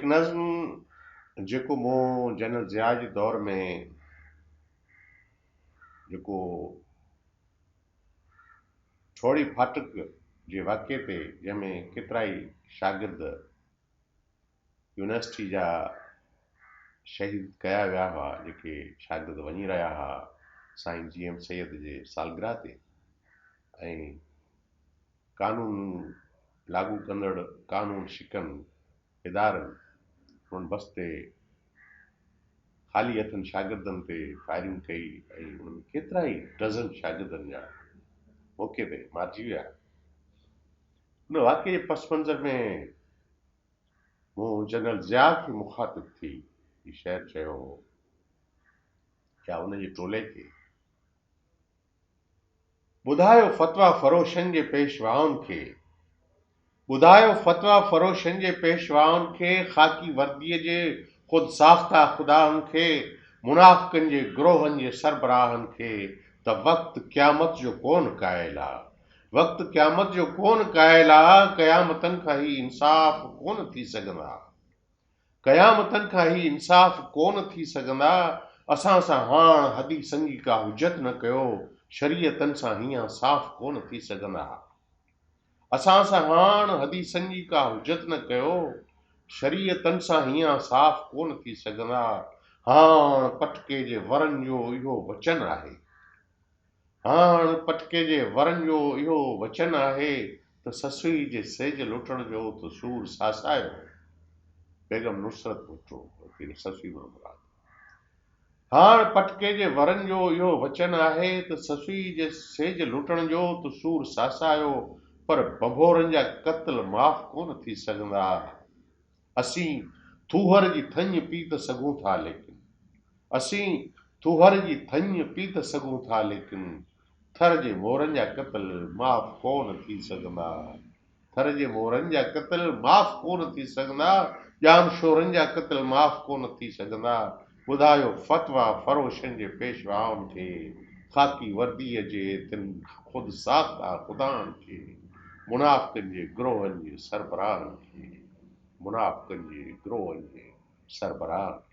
هڪ نظم جيڪو مون جنرل ضياء جي دور ۾ جيڪو ٺوڙهي ڦاٽڪ جي واقعي تي جنهن ۾ ڪيترائي شاگرد يونيورسٽي جا شهيد ڪيا ويا هئا جيڪي شاگرد وڃي رهيا هئا سائين جي ايم سيد جي سالگرهه تي ۽ قانون لاڳو ڪندڙ قانون شڪن ادارن انهن بس تي خالي هٿن شاگردن تي فائرنگ ڪئي ۽ ان ۾ ڪيترائي ڊزن شاگردن جا موقعي تي مارجي ويا. ان واقعي جي پس منظر ۾ مون جنرل ضياء کي مخاطب ٿي هي شعر چيو هو يا ان جي ٽولي کي. ٻڌايو فتويٰ فروشن جي پيشوائن کي، ٻڌايو فتويٰ فروشن جي پيشوائن کي، خاڪي ورديء جي خود ساخته خدائن کي، منافقن جي گروهن جي سربراهن کي ته وقت قيامت جو ڪونه قائل آ، وقت قيامت جو ڪونه قائل آ، قيامتن کان هي انصاف ڪونه ٿي سگهندا. قيامتن کان هي انصاف ڪونه ٿي سگهندا، اسان سان هاڻ حديثن جي ڪا حجت نه ڪيو، شريعتن سان هينئان صاف ڪونه ٿي سگهندا. اسان سان هاڻ حديثن جي ڪا حجت نه ڪيو، شريعتن سان هينئان صاف ڪونه ٿي سگهندا. هاڻ پٽڪي جي ورن جو اهو وچن آهي. هاڻ پٽڪي جي ورن جو اهو وچن آهي ته سسئي جي سيج لٽڻ جو ته سور ساسايو. بيگم نصرت ڀٽو سسئي مان مراد. هاڻ پٽڪي جي ورن جو اهو وچن آهي ته سسئي جي سيج لٽڻ جو ته سور ساسايو پر ڀنڀورن جا قتل معاف ڪونه ٿي سگهندا. اسين ٿوهر جي ٿڃ پي ته سگهون ٿا ليڪن. اسين ٿوهر جي ٿڃ پي ته سگهون ٿا ليڪن ٿر جي مورن جا قتل معاف ڪونه ٿي سگهندا. ٿر جي مورن جا قتل معاف ڪونه ٿي سگهندا. ڄام شورن جا قتل معاف ڪونه ٿي سگهندا. ٻڌايو فتويٰ فروشن جي پيشوائن کي، خاڪي ورديء جي تن خود ساخته خدائن کي، منافقن جي گروهن جي سربراهن کي، منافقن جي گروهن جي سربراهن کي.